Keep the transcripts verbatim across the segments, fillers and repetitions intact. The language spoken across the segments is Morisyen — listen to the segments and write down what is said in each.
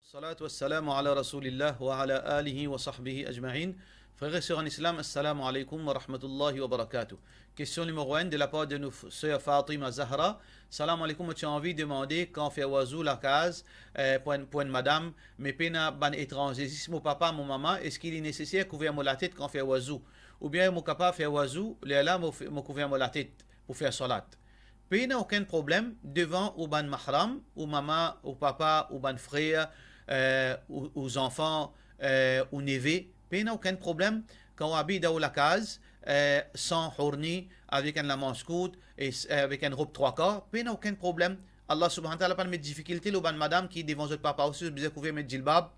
Salatu wassalamu ala Rasoulillah wa ala alihi wa sahbihi ajmain. Frer e ser an Islam, assalamu alaikum wa rahmatullahi wa barakatuh. Kestion nimero enn de lapar de nou f-, ser Fatima Zahra. Salam alaikum, mo ti anvi demande kan fer wazou lakaz, eh, pou enn, pou enn madam, me pena bann etranze, zis mo papa, mo mama, eski li neseser kouver mo latet kan fer wazou? Oubien mo kapav fer wazou, lerla mo fe-, mo kouver mo latet pou fer salat? Pena okenn problem devan ou bann mahram, ou mama, ou papa, ou bann frer, eh, ou, ou zanfan, eh, ou neve. Pena okenn problem kan ou abiy dan ou lakaz, eh, san hourni, avek enn lamanz kourt e s-, eh, avek enn rob trwa kar. Pena okenn problem. Allah Subhanahu wa Taala pa met difikilte lor bann madam ki devan zot papa osi zot bizin kouver, met jilbab,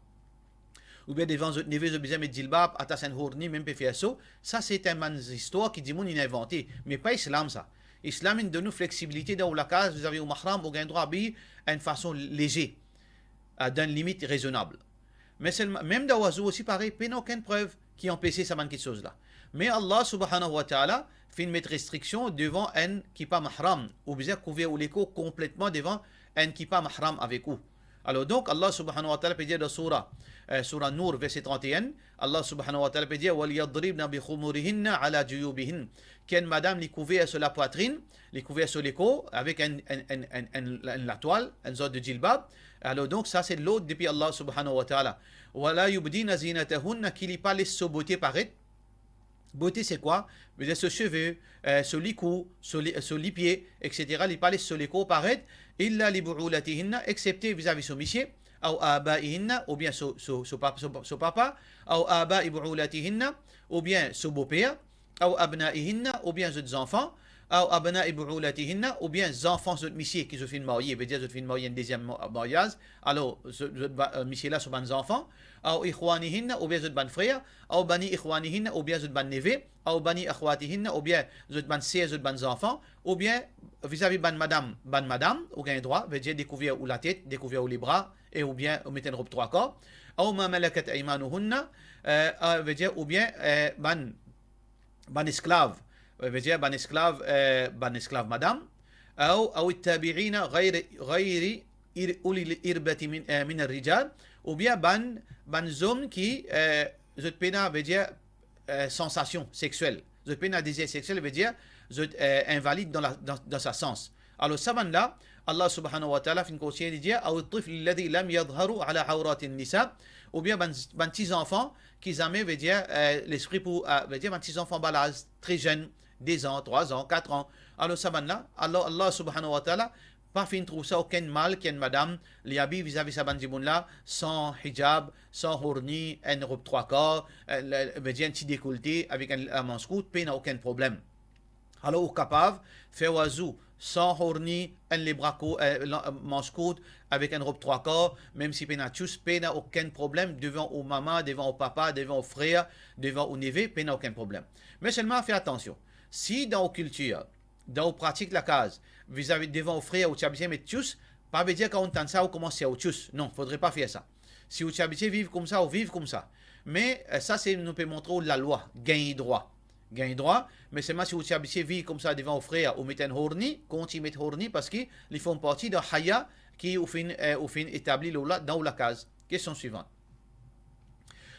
oubien devan zot neve zot bizin met jilbab, atas enn hourni, mem pe fer so. Sa se enn bann zistwar ki dimoun inn invante, me pa Islam sa. Islam inn donn ou fleksibilite dan ou lakaz, vizavi ou mahram, ou gagn drwa abiy enn fason leze, eh, dan enn limit rezonab. Me selman, mem dan wazou osi parey, pena okenn prev ki anpese sa bann kiksoz la. Me Allah Subhanahu wa Taala finn met restriksion devan enn ki pa mahram, ou bizin kouver ou lekor konpletman devan enn ki pa mahram avek ou. Alor donk, Allah Subhanahu wa Taala pe dir dan soura, eh, soura Nour, verse trant-e-enn, Allah Subhanahu wa Taala pe dir, "Walyadribna bikhumurihinna ala juyubihin." Ki enn madam, li kouver so lapwatrinn, li kouver so lekor avek enn, enn, enn, enn, enn, enn latwal, enn zort de jilbab. Alor donk, sa se lord depi Allah Subhanahu wa Taala. "Wala yubdina zinatahunna," ki li pa les so bote paret. Bote se kwa? Vedir so seve, eh, so likou, so li-, so lipie, et cetera. Li pa les so lekor paret, "illa li buulatihinna," exsepte vizavi so misie, "aw abaihinna," oubien so, so, so pap-, so, so papa, "aw abai buulatihinna," oubien so boper, "aw abnaihinna," oubien zot zanfan, "aw abnai buulatihinna," oubien zanfan zot misie ki zot finn marye, vedir zot finn marye enn deziem ma-, maryaz, alor zot, zot ba-, eh, misie la so bann zanfan, "aw ikhwanihinna," oubien zot bann frer, "aw bani ikhwanihinna," oubien zot bann neve, "aw bani akhwatihinna," oubien zot bann ser, zot bann zanfan, oubien vizavi bann madam, bann madam, ou gagn drwa, vedir dekouver ou latet, dekouver ou lebra, e oubien ou met enn rob trwa kar, "aw ma malakat aymanuhunna," eh, eh, vedir oubien, eh, bann, bann esklav, eh, vedir bann esklav, eh, bann esklav madam, "aw, aw tabiina ghayri, ghayri ir-, ulil irbati min, eh, min ar-rijal," oubien bann, bann zom ki, eh, zot pena, vedir, eh, sansasion sexiel. Zot pena dezir sexiel, vedir zot, eh, invalid dan la, dan, dan sa sans. Alor sa bann la, Allah Subhanahu wa Taala finn konsigne, li dir, "aw tifl alladhi lam yadhharu ala awratin nisa," oubien bann, bann ti zanfan ki zame, vedir, eh, lespri pou, eh, vedir bann ti zanfan ba laz tre zenn, de zan, trwa zan, kat an. Alor sa bann la, alor Allah Subhanahu wa Taala pa finn trouv sa okenn mal ki enn madam li abiy vizavi sa bann dimoun la san hijab, san hourni, enn rob trwa kar, eh, le-, vedir enn ti dekolte avek enn lamanz kourt, pena okenn problem. Alor ou kapav fer wazou san hourni, enn lebra kour, eh, la-, manz kourt, avek enn rob trwa kar, mem si pena tchous, pena okenn problem devan ou mama, devan ou papa, devan ou frer, devan ou neve, pena okenn problem. Me selman fer atansion, si dan ou kiltir, dan ou pratik lakaz, vizavi devan ou frer ou ti abitie met tchous, pa vedir kan ou tann sa ou koumans tir ou tchous. Non, fodre pa fer sa. Si ou ti abitie viv koumsa, ou viv koumsa. Me, eh, sa se nou pe montre ou lalwa, gagn drwa. Gagn drwa, me selman si ou ti abitie viv koumsa devan ou frer, ou met enn hourni, kontign met hourni, parski li form parti dan haya ki ou finn, eh, ou finn etabli lor la, dan ou lakaz. Kestion swivan.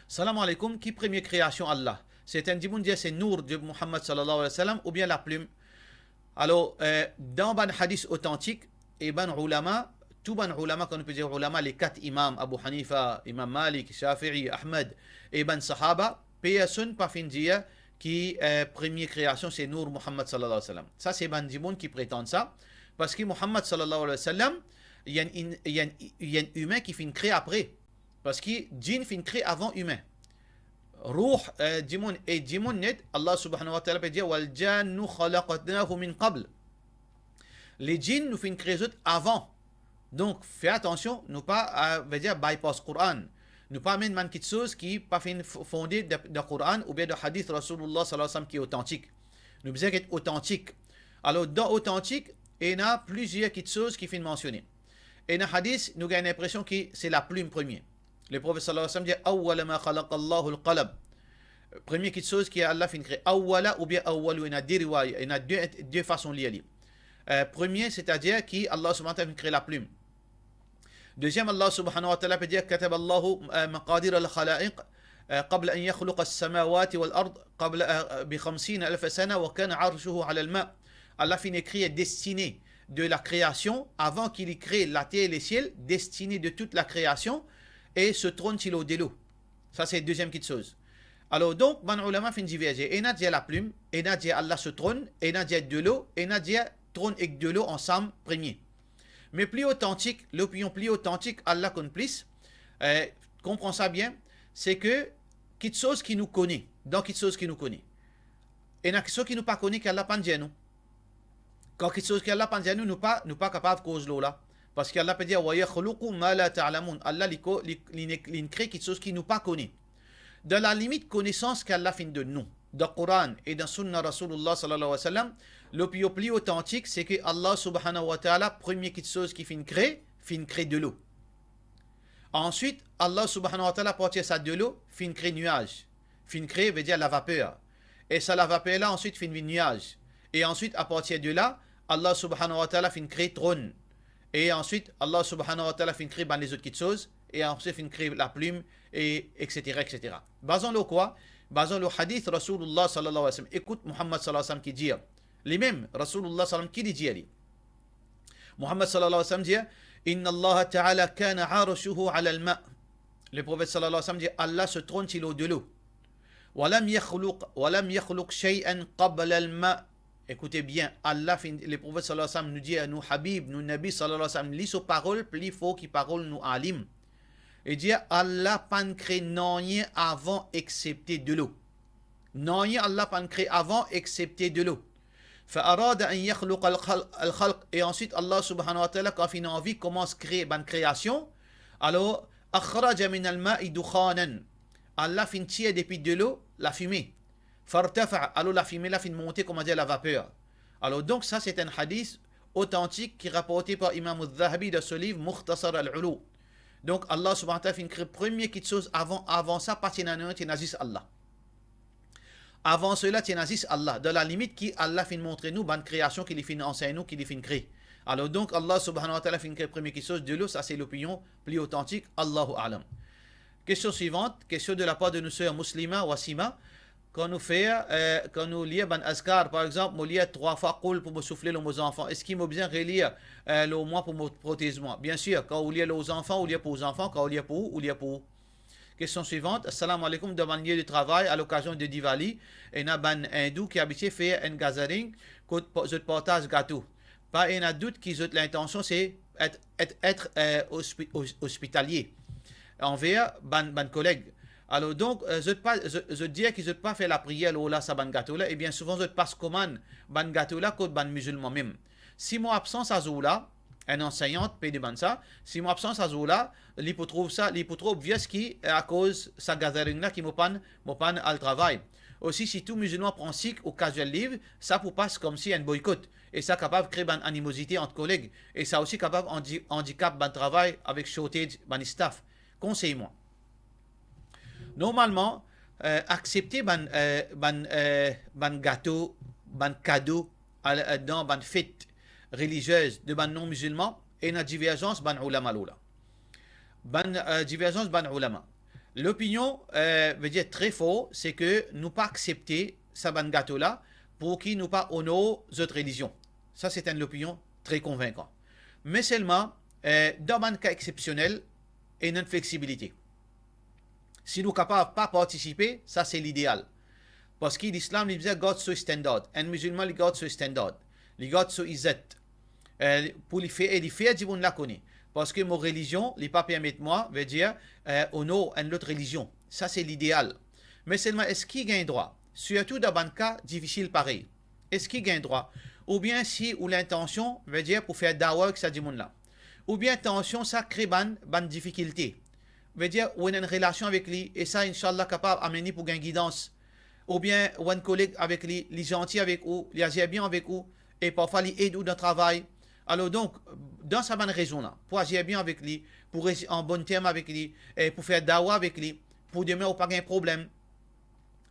Salam alaikum, ki premie kreasion Allah? Sertin dimoun dir se nour de Muhammad sallallahu alayhi wa sallam oubien laplim. Alor, eh, dan bann hadis otantik, e bann oulama, tou bann oulama, kan nou pe dir oulama, le kat imam, Abu Hanifa, Imam Malik, Shafi'i, Ahmad, e bann sahaba, personn pa finn dir ki, eh, premie kreasion se nour Muhammad sallallahu alayhi wa sallam. Sa se bann dimoun ki pretann sa, parski Muhammad sallallahu alayhi wa sallam, li enn, li enn, li enn imin ki finn kre apre. Parski jinn finn kre avan imin. Rouh, eh, dimoun e dimoun net, Allah Subhanahu wa Taala pe dir, "Wal janna khalaqnahu min qabl." Le jinn, nou finn kre zot avan. Donk, fer atansion, nou pa, eh, vedir bypass Koran. Nou pa amenn bann kiksoz ki pa finn f-, fonde dan, dan Koran oubien dan hadis Rasoulillah sallallahu alayhi wa sallam ki otantik. Nou bizin get otantik. Alor, dan otantik, ena plizier kiksoz ki finn mansione. Ena hadis, nou gagn linpresion ki se laplim premie. Le Profet sallallahu alayhi wa sallam dir, "Awwala ma khalaqa Allahu al-qalam." Premie kiksoz ki Allah finn kre. Awwala oubien awwalu, ena de riwaya, ena de, de fason lir li. Eh, premie, setadir ki Allah Subhanahu wa Taala finn kre laplim. Deuxième, Allah subhanahu wa ta'ala peut dire, كتب الله مقادير الخلائق قبل أن يخلق السماوات والأرض قبل بخمسين ألف سنة وكان عرشه على الماء. Allah finn ekrir destine de la création, avant qu'il crée la terre et les ciels, destine de toute la création, et so tronn ti lor delo. Sa se deuxième kitsoz. Alor donk, bann oulama finn diverze. Ena dir laplim, ena dir Allah so tronn, ena dir delo, ena dir tronn ek delo ansam premie. Me pli otantik, lopinion pli otantik, Allah konn plis, eh, konpran sa bien, se ke kitsoz ki nou kone, dan kitsoz ki nou kone. Ena kitsoz ki nou pa kone, ki Allah pa'nn dir nou. Kan kitsoz ki Allah pa'nn dir nou, nou pa, nou pa kapav koz lor la. Parski Allah pe dir, "Wa yakhluqu ma la ta'lamun." Allah li ko-, li, li, li, li kre kitsoz ki nou pa kone. Dan lalimit konesans ki Allah finn donn nou, dan Koran e dan Sunna Rasoulillah sallallahu alayhi wa sallam, lopinion pli otantik, se ke Allah subhanahu wa ta'ala, premie kitsoz ki finn kre, finn kre delo. Answit, Allah subhanahu wa ta'ala, apartir sa delo, finn kre niaz. Finn kre, ve dir lavaper. E sa lavaper la, answit, finn vinn niaz. E answit, apartir de la, Allah subhanahu wa ta'ala finn kre tronn. E answit, Allah subhanahu wa ta'ala finn kre bann lezot kitsoz. E answit, finn kre laplim, e et cetera, et cetera. Bazan lor kwa? Bazan lor hadith Rasoulillah sallallahu alayhi wa sallam. Ekout Muhammad sallallahu alayhi wa sallam ki dir. Limem, Rasoulillah sallam ki li dir li. Muhammad sallallahu alayhi wa sallam dir, "Inna Allah ta'ala kana arshuhu ala al-ma." Le Profet sallallahu alayhi wa sallam dir, Allah so tronn ti lor delo. "Wa lam yakhluq, wa lam yakhluq shay'an qabla al-ma." Ekoute bien, Allah finn, le Profet sallallahu alayhi wa sallam nou dir, nou Habib, nou Nabi sallallahu alayhi wa sallam, li so parol pli for ki parol nou alim. Li dir, Allah pa'nn kre nanye avan exsepte delo. Nanye Allah pa'nn kre avan exsepte delo. Fa arada an yakhluqa al-khal-, al-khalq. E answit, Allah subhanahu wa ta'ala, kan finn anvi komans kre bann kreasion, alor, akhraja min al-ma'i dukhanan. Allah finn tir depi delo lafime. Fartafa, alor lafime la finn monte, kouma dir, lavaper. Alor donk, sa se enn hadith otantik ki raporte par Imam Az-Zahabi dan so liv Mukhtasar al-Ulu. Donk, Allah subhanahu wa ta'ala finn kre premie kitsoz avan, avan sa, pa ti ena nanye, ti ena zis Allah. Avan sela, ti ena zis Allah, dan lalimit ki Allah finn montre nou bann kreasion ki li finn ansegn nou, ki li finn kre. Alor donk, Allah subhanahu wa ta'ala finn kre premie kitsoz delo, sa se lopinion pli otantik, Allahu a'lam. Kestion swivant, kestion de la par de nou ser Muslima Wasima. Kan nou fer, eh, kan nou lir bann azkar, par exanp, mo lir trwa fwa Qul pou mo soufle lor mo zanfan, eski mo bizin relir, eh, lor mwa pou mo protez mwa? Biensir, kan ou lir lor zanfan, ou lir pou zanfan, kan ou lir pou ou, ou lir pou ou. Kestion swivant, Assalamu alaykum, dan bann lie de travay, a lokazion de Diwali, ena bann Indou ki abitie fer enn gathering kot pa-, zot partaz gato. Pa ena dout ki zot lintansion se et, et, et, eh, ospi-, os-, ospitalie anver bann, bann koleg. Alor donk, eh, zot pa, zot, zot dir ki zot pa fer lapriyer lor la sa bann gato la, ebien souvan zot pas komann bann gato la kot bann mizilman mem. Si mo absan sa zour la, enn anseyant pe demann sa, si mo absan sa zour la, li pou trouv sa, li pou trouv obvious ki, eh, akoz sa gathering la ki mo pa'nn, mo pa'nn al travay. Osi, si tou mizilman pran sik ou casual leave, sa pou pas koumsi enn boykot. E sa kapav kre bann animozite ant koleg. E sa osi kapav andi-, andikap bann travay avek shortage bann staff. Konsey mwa. Normalman, eh, aksepte bann, eh, bann, eh, bann gato, bann kado al, eh, dan bann fet reliziez de bann non-mizilman, ena diverzans bann oulama lor la. Bann, eh, diverzans bann oulama. Lopinion, eh, ve dir tre for, se ke nou pa aksepte sa bann gato la, pou ki nou pa onor zot relizion. Sa se enn lopinion tre konvinkan. Me selman, eh, dan bann ka exsepsionel, ena enn fleksibilite. Si nou kapav pa partisipe, sa se lideal. Parski Lislam, li bizin gard so standard. Enn mizilman, li gard so standard. Li gard so izet. Eh, pou li fer, e li fer dimoun la kone. Parski mo relizion, li pa permet mwa, ve dir, eh, onor enn lot relizion. Sa se lideal. Me selman, eski gagn drwa? Sirtou dan bann ka difisil parey. Eski gagn drwa? Oubien si ou lintansion, ve dir, pou fer dawa ek sa dimoun la. Oubien tansion sa kre bann, bann difikilte. Ve dir, ou ena enn relasion avek li, e sa, inshallah, kapav amenn li pou gagn gidans. Oubien ou enn koleg avek li, li zanti avek ou, li azir bien avek ou, e parfwa li ed ou dan travay. Alor donk, dan sa bann rezon la, pou azir bien avek li, pou res an bonn term avek li, e pou fer dawa avek li, pou demin ou pa gagn problem,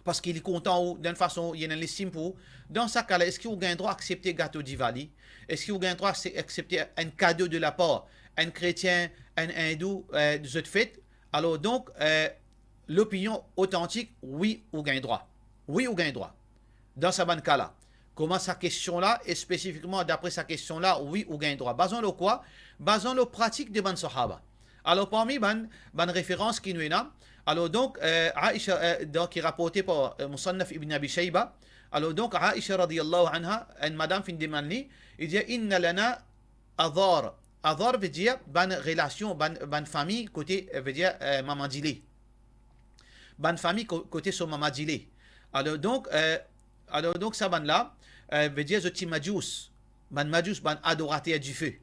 parski li kontan ou, dan enn fason, li ena enn lestim pou ou. Dan sa ka la, eski ou gagn drwa aksepte gato Diwali? Eski ou gagn drwa akse-, aksepte enn kado de lapar enn kretien, enn indou, eh, zot fet, alor donk, eh, lopinion otantik, wi, ou gagn drwa. Wi, ou gagn drwa. Dan sa bann ka la, kouma sa kestion la, e spesifikman dapre sa kestion la, wi, ou gagn drwa. Bazan lor kwa? Bazan lor pratik de bann sahaba. Alor, parmi bann, bann referans ki nou ena, alor donk, eh, Aisha, eh, donk, ki raporte par, eh, Musannaf Ibn Abi Shayba, alor donk, Aisha radiyallahu anha, enn madam finn demann li, li dir, "Inna lana adhar." Adhar vedir bann relasion, bann, bann fami kote, eh, vedir, eh, mama Dile. Bann fami ko-, kote so mama Dile. Alor donk, eh, alor donk, sa bann la, eh, vedir zot ti Majous. Bann Majous, bann adorater dife.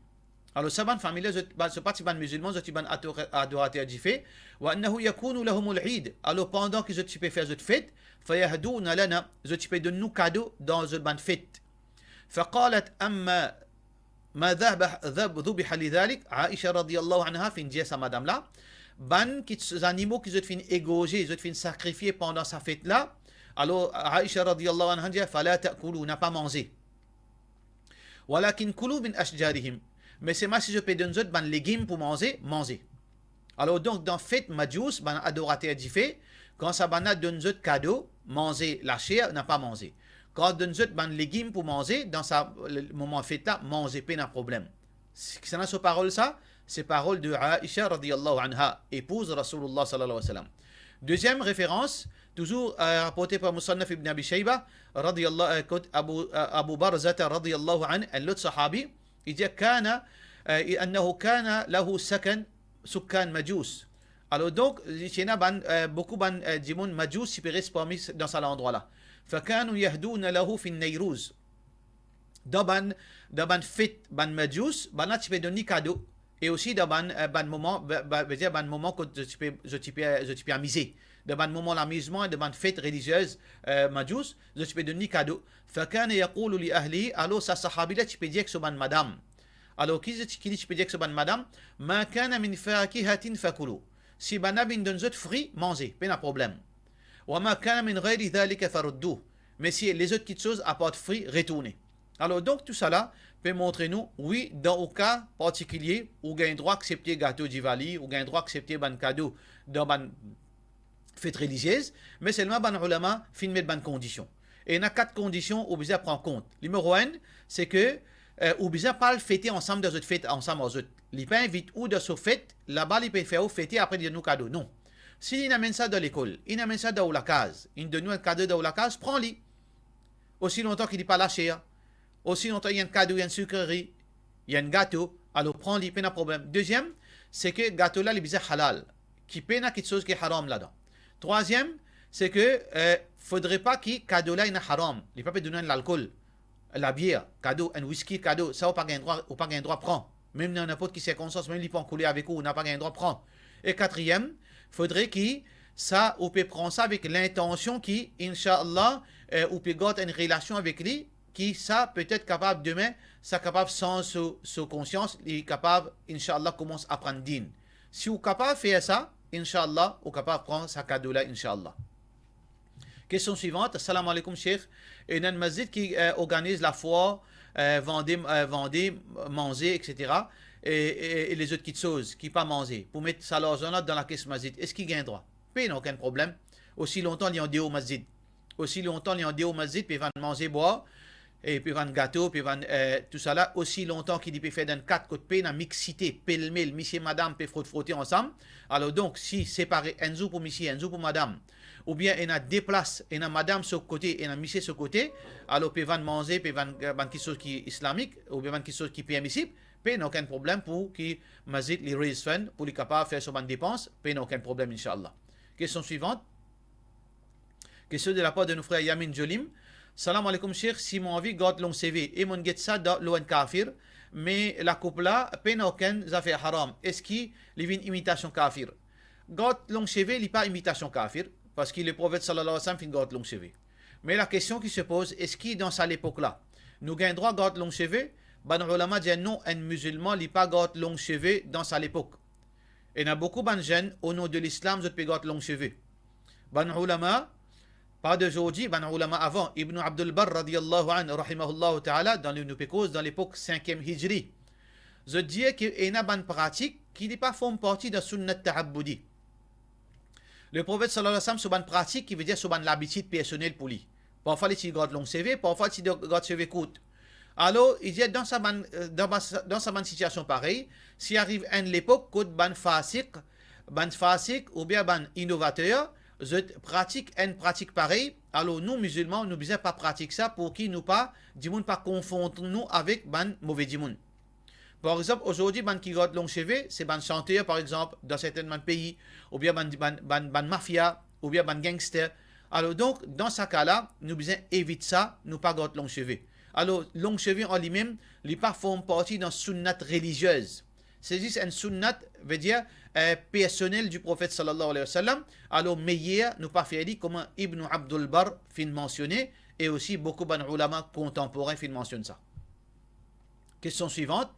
Alor, sa bann fami la, zot, bann, zot pa ti bann mizilman, zot ti bann ato-, adorater dife. "Wa annahu yakunu lahumul Eid." Alor, pandan ki zot ti pe fer zot fet, "Fayahduna lana," zot ti pe donn nou kado dan zot bann fet. Faqalat, "Amma ma dhaba-, dhab-, dhubiha lidhalik." Aisha radiyallahu anha finn dir sa madam la, bann ki, zanimo ki zot finn egorze, zot finn sakrifie pandan sa fet la, alor Aisha radiyallahu anha dir, "Fala ta'kulu, na pa manze. Walakin kulu min ashjarihim." Me selman si zot pe donn zot bann legim pou manze, manze. Alor donk, dan fet Majous, bann adorater dife, kan sa bann la donn zot kado, manze laser, na pa manze. Kan donn zot bann legim pou manze, dan sa, le, moman fet la, manze, pena problem. Kisannla so parol sa? Se parol de Aisha radiyallahu anha, epouz Rasoulillah sallallahu alayhi wa sallam. Deziem referans, touzour, eh, raporte par Musannaf Ibn Abi Shayba, radiyallahu, eh, kot Abu, eh, Abu Barzata radiyallahu anhu, enn lot sahabi, li dir, kana, eh, annahu kana lahu sakan, sukkan Majous. Alor donk, ti ena bann, eh, boukou bann, eh, dimoun Majous ti pe res parmi s-, dan sa landrwa la. Fakanu yahduna lahu fin Nayrouz. Dan bann, dan bann fet bann Majous, bann la ti pe donn li kado. E osi dan bann, eh, bann moman, ba, ba, vedir bann moman kot zot ti pe, zot ti pe, zot ti pe amize. Dan bann moman lamizman, dan bann fet reliziez, eh, Majous, zot ti pe donn li kado. Fakana yaqulu li ahlihi, alor sa sahabi la ti pe dir ek so bann madam. Alor, ki zot, ki li ti pe dir ek so bann madam? "Ma kana min fakihatin fakulu." Si bann la vinn donn zot fri, manze, pena problem. "Wa ma kana min ghayri dhalika farudduh." Me si lezot kiksoz apar fri, retourne. Alor, donk, tousala pe montre nou, wi, dan ou ka partikilie, ou gagn drwa aksepte gato Diwali, ou gagn drwa aksepte bann kado dan bann fet reliziez, me selman bann oulama finn met bann kondision. E ena kat kondision ou bizin pran kont. Nimero enn, se ke, eh, ou bizin pa al fete ansam dan zot fet, ansam ar zot. Li pa invit ou dan so fet, laba li pe fer ou fete, apre li donn ou kado. Non. Si li inn amenn sa dan lekol, inn amenn sa dan ou lakaz, inn donn ou enn kado dan ou lakaz, pran li. Osi lontan ki li pa laser, osi lontan li enn kado, li enn sikreri, li enn gato, alor pran li, pena problem. Deziem, se ke gato la, li bizin halal, ki pena kiksoz ki haram ladan. Trwaziem, se ke, eh, fodre pa ki kado la ena haram, li pa pe donn enn lalkol, labier kado, enn wiski kado, sa ou pa gagn drwa, ou pa gagn drwa pran. Mem dan ninport ki sirkonstans, mem li pe ankoler avek ou, ou napa gagn drwa pran. E katriem, fodre ki sa, ou pe pran sa avek lintansion ki, inshallah, eh, ou pe gard enn relasion avek li, ki sa, petet kapav demin, sa kapav sanz so, so konsians, li kapav, inshallah, koumans aprann din. Si ou kapav fer sa, inshallah, ou kapav pran sa kado la, inshallah. Kestion swivant, Assalamu alaikum, Sheikh. Ena enn masjid ki, eh, organiz lafwar, eh, vande, eh, vande manze, et cetera, e, e, e lezot kiksoz ki pa manze, pou met sa larzan la dan lakes masjid. Eski gagn drwa? Pena okenn problem. Osi lontan li andeor masjid. Osi lontan li andeor masjid, pe vann manze, bwar, e pe vann gato, pe vann, eh, tousala, osi lontan ki li pe fer dan enn kad kot pena miksite, pelmel, misie, madam pe frot-frote ansam. Alor donk, si separe enn zour pou misie, enn zour pou madam, oubien ena de plas, ena madam so kote, ena misie so kote, alor pe vann manze, pe vann, eh, bann kiksoz ki islamik, oubien bann kiksoz ki permisib, pena okenn problem pou ki masjid li raise fund, pou li kapav fer so bann depans, pena okenn problem, inshallah. Kestion swivant. Kestion de lapar de nou frer Yamin Jolim. Salam alaikum Sheikh, si mo anvi gard long seve e mo'nn get sa dan lor enn kafir, me lakoup la pena okenn zafer haram, eski li vinn imitasion kafir? Gard long seve, li pa imitasion kafir, parski Leprofet sallallahu alayhi wa sallam finn gard long seve. Me lakestion ki se poz, eski dan sa lepok la, nou gagn drwa gard long seve? Bann oulama dir non, enn mizilman li pa gard long seve dan sa lepok. Ena boukou bann zenn, o non de lislam, zot pe gard long seve. Bann oulama, pa de zordi, bann oulama avan, Ibn Abdul Barr radiyallahu anhu, rahimahullahu ta'ala, dan li nou pe koz dan lepok sinkiem Hijri. Zot dir ki ena bann pratik ki li pa form parti dan sunnat ta'abbudi. Leprofet sallallahu alayhi wa sallam, so bann pratik, ki vedir so bann labitid personel pou li. Parfwa li ti gard long seve, parfwa li ti gard seve kourt. Alor, li dir dan sa bann, dan ba-, dan sa bann sitiasion parey, si ariv enn lepok kot bann fasik, bann fasik oubien bann inovater, zot pratik enn pratik parey, alor nou mizilman, nou bizin pa pratik sa, pou ki nou pa, dimoun pa konfond nou avek bann move dimoun. Par exanp, azordi, bann ki gard long seve, se bann santer, par exanp, dan sertin bann pei, oubien bann, bann, bann, bann mafia, oubien bann gangster. Alor donk, dan sa ka la, nou bizin evit sa, nou pa gard long seve. Alor, long seve an limem, li pa form parti dan sunnat reliziez. Se zis enn sunnat, vedir, eh, personel di Profet sallallahu alayhi wa sallam. Alor, meyer nou pa fer li, kouma Ibn Abdul Barr finn mansione, e osi boukou bann oulama kontanporin finn mansionn sa. Kestion swivant,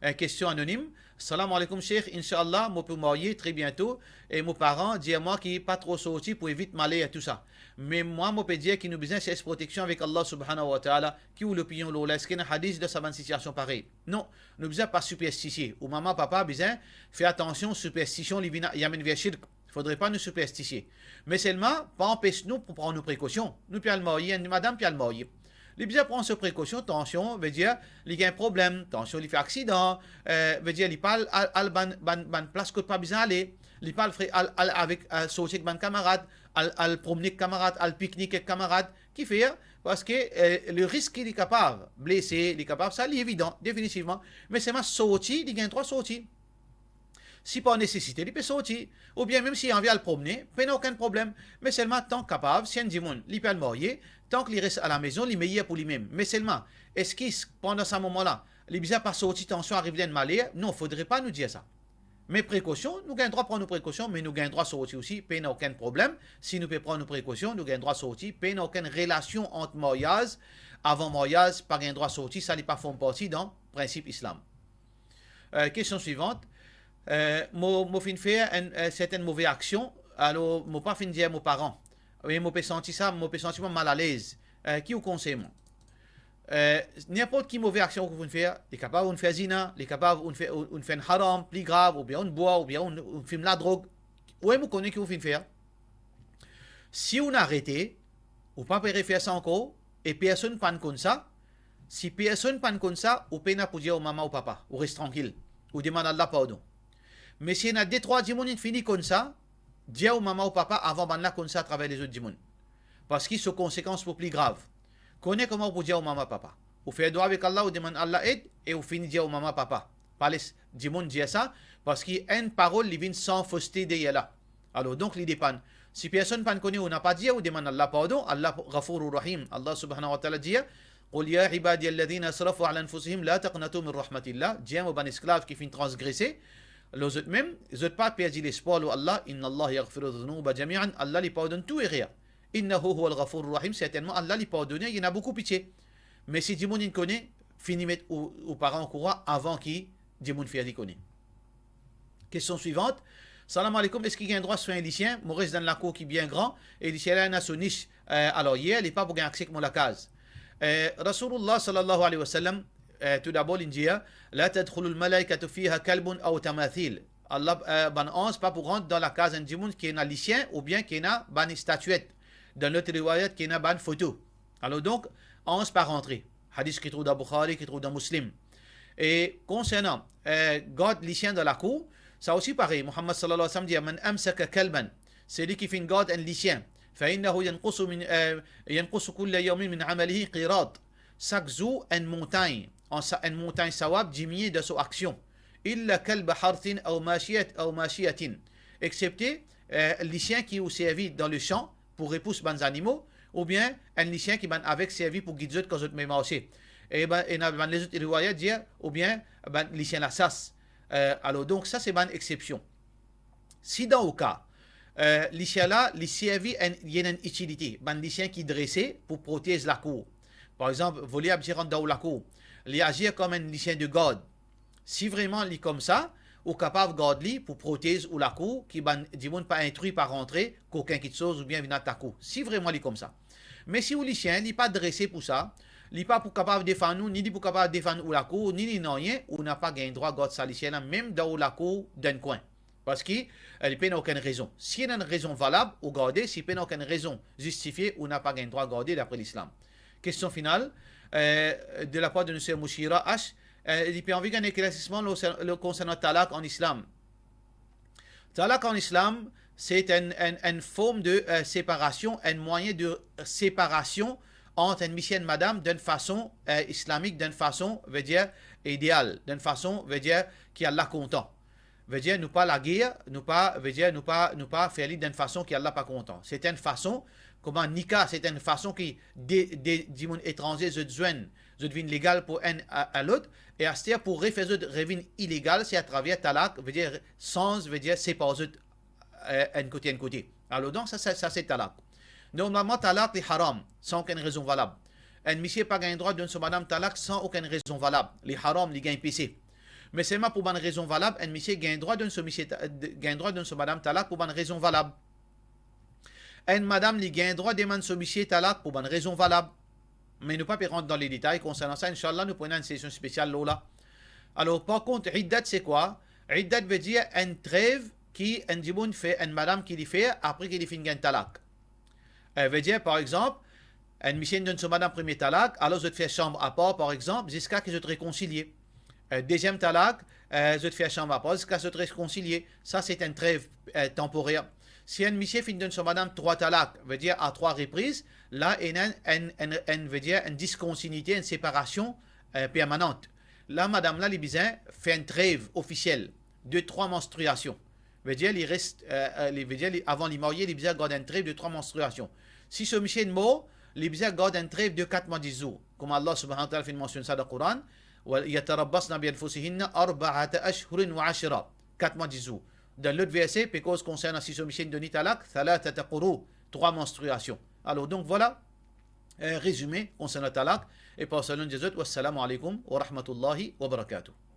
enn kestion anonim. Salam aleykoum Sheikh, inshallah mo pou marye tre biento e mo paran dir mwa ki pa tro sorti pou evit maler tousa. Me mwa mo pe dir ki nou bizin sers proteksion avek Allah subhanahu wa ta'ala. Ki ou lopinion lor la? Eski ena hadis dan sa bann sitiasion parey? Non, nou bizin pa siperstisie. Ou mama, papa bizin fer atansion, siperstision li vinn, li amenn ver shirk. Fodre pa nou siperstisie. Me selman, pa anpes nou pou pran nou prekosion. Nou pe al marye, enn madam pe al marye. Li bizin pran so prekosion, tansion, vedir, li gagn problem, tansion, li fer aksidan, eh, vedir, li pa al, al, al bann, bann, bann plas kot pa bizin ale, li pa al fre-, al, al avek, al sorti ek bann kamarad, al, al promne ek kamarad, al piknik ek kamarad. Kifer? Parski, eh, le risk ki li kapav blese, li kapav sa, li evidan, definitivman. Me selman sorti, li gagn drwa sorti. Si par nesesite, li pe sorti, oubien mem si li anvi al promne, pena okenn problem. Me selman, tan kapav, si enn dimoun, li pe al marye, tank li res alamezon, li meyer pou limem. Me selman, eski s-, pandan sa moman la, li bizin pa sorti, tansion ariv li enn maler? Non, fodre pa nou dir sa. Me prekosion, nou gagn drwa pran nou prekosion, me nou gagn drwa sorti osi, pena okenn problem. Si nou pe pran nou prekosion, nou gagn drwa sorti, pena okenn relasion ant maryaz, avan maryaz, pa gagn drwa sorti, sa li pa form parti dan prinsip Islam. Eh, kestion swivant. Eh, mo, mo finn fer enn, eh, sertin move aksion, alor mo pa finn dir mo paran. Me mo pe santi sa, mo pe santi mwa malalez. Eh, ki ou konsey mwa? Eh, ninport ki move aksion ou finn fer, li kapav ou'nn fer zina, li kapav ou'nn fer, ou, ou'nn fer enn haram pli grav, oubien ou'nn bwar, oubien ou'nn, ou'nn fim ladrog. Ou mem ou kone ki ou finn fer. Si ou'nn arete, ou pa pe refer sa ankor, e personn pa'nn konn sa, si personn pa'nn konn sa, ou pena pou dir ou mama ou papa, ou res trankil, ou demann Allah pardon. Me si ena de trwa dimoun inn fini konn sa, dir ou mama ou papa avan bannla konn sa atraver lezot dimoun. Parski so konsekans pou pli grav. Kone kouma ou pou dir ou mama papa. Ou fer dwa avek Allah, ou demann Allah ed, e ou fini dir ou mama papa. Pa les dimoun dir sa, parski enn parol li vinn san foste deryer la. Alor donk li depann. Si personn pa'nn kone ou napa dir, ou demann Allah pardon, Allah Ghafourur Rahim, Allah subhanahu wa ta'ala dir, "Qul ya ibadiyalladhina asrafu ala anfusihim la taqnatu min rahmatillah." Dir mo bann esklav ki finn transgrese lor zot mem, zot pa perdi lespwar lor Allah, "Inna Allah yaghfiru dhunuba jami'an." Allah li pardonn tou erer. "Innahu huwal Ghafourur Rahim." Sertennman Allah li pardone, li ena boukou pitie. Me si dimoun inn kone, fini met ou, ou paran okouran avan ki dimoun fer li kone. Kestion swivant. Salam aleykoum, eski gagn drwa swegn lisien? Mo res dan enn lakour ki bien gran, e lisien la ena so nis, eh, alaryer, li pa pou gagn akse ek mo lakaz. Eh, Rasoulullah sallallahu alayhi wa sallam, eh, toudabor, linn dir, "La tadkhulul malaikatu fiha kalbun aw tamathil." Allah, eh, bann anz pa pou rant dan lakaz enn dimoun ki ena lisien oubien ki ena bann statiet. Dan lot riwayat, ki ena bann foto. Alor donk, anz pa rantre. Hadis ki trouv dan Bukhari, ki trouv dan Muslim. E konsernan, eh, gard lisien dan lakour, sa osi parey, Muhammad sallallahu alayhi wa sallam dir, "Man amsaka kalban", seki finn gard enn lisien, "fa innahu yanqusu min, eh, yanqusu kulla yawmin min amalihi qirat." Sak zour, enn montagn, an sa-, enn montagn sawab diminie dan so aksion. "Illa kalba harthin aw mashiyat-, aw mashiyatin." Exepte, eh, lisien ki ou servi dan lesan pou repous bann zanimo, oubien enn lisien ki bann aveg servi pou gid zot kan zot pe marse. E bann, ena bann lezot riwayat dir, oubien bann lisien lasas. Eh, alor donk, sa se bann exepsion. Si dan ou ka, eh, lisien la, li servi enn, li ena enn itilite, bann lisien ki drese pou protez lakour. Par exanp, voler abitie rant dan ou lakour, li azir kom enn lisien de gard. Si vreman li koumsa, ou kapav gard li pou protez ou lakour, ki bann dimoun pa intri, pa rantre, kokin kitsoz oubien vinn atak ou. Si vreman li koumsa. Me si ou lisien, li pa drese pou sa, li pa pou kapav defann ou, ni li pou kapav defann ou lakour, ni, ni nanye, ou napa gagn drwa gard sa lisien la, mem dan ou lakour, dan enn kwin. Parski, eh, li pena okenn rezon. Si ena enn rezon valab, ou garde, si pena okenn rezon zistifie, ou napa gagn drwa garde dapre Lislam. Kestion final, eh, de lapar de nou ser Mushira H, eh, li pe anvi gagn eklersisman lo, lo, konsernan talak an Islam. Talak an Islam, se enn, enn, enn form de, eh, separasion, enn mwayin de separasion ant enn misie, enn madam, dan enn fason, eh, islamik, dan enn fason, vedir, ideal, dan enn fason, vedir, ki Allah kontan. Vedir, nou pa lager, nou pa, vedir, nou pa, nou pa fer li dan enn fason ki Allah pa kontan. Se enn fason, kouma nika, se enn fason ki de, de dimoun etranze zot zwenn, zot vinn legal pou enn a, a lot, e aster pou refer zot revinn ilegal, se atraver talak, vedir sanz, vedir separ zot, eh, enn kote, enn kote. Alor donk, sa, sa, sa se talak. Normalman, talak li haram, san okenn rezon valab. Enn misie pa gagn drwa donn so madam talak san okenn rezon valab. Li haram, li gagn pese. Me selman pou bann rezon valab, enn misie gagn drwa donn so misie ta-, gagn drwa donn so madam talak pou bann rezon valab. Enn madam, li gagn drwa demann so misie talak pou bann rezon valab. Me nou pa pe rant dan le detay konsernan sa, inshallah, nou pou ena enn sesion spesial lor la. Alor, par kont, iddat se kwa? Iddat vedir enn trev ki enn dimoun fer, enn madam ki li fer apre ki li finn gagn talak. Eh, vedir, par exanp, enn misie inn donn so madam premie talak, alor zot fer sanm apar, par exanp, ziska ki zot rekonsilie. Eh, deziem talak, eh, zot fer sanm apar ziska zot rekonsilie. Sa se enn trev, eh, tanporer. Si enn misie finn donn so madam trwa talak, vedir a trwa repriz, la ena enn, enn, enn, enn, vedir enn diskontinite, enn separasion, eh, permanant. La, madam la, li bizin fer enn trev ofisiel de trwa manstriasion. Vedir li res, eh, eh, li, vedir li, avan li marye, li bizin gard enn trev de trwa manstriasion. Si so misie inn mor, li bizin gard enn trev de kat mwa dis zour. Kouma Allah subhanahu wa ta'ala finn mansionn sa dan Koran, "Wa yatarabbasna bi anfusihinna arba'ata ashhurin wa ashra." Kat mwa dis zour. Dan lot verse, pe koz konsernan si so misie inn donn li talak, thalathata quru, trwa manstriasion. Alor, donk, vwala, eh, rezime konsernan talak, e par sa nou dir zot, wassalamu alaikum wa rahmatullahi wa barakatuh.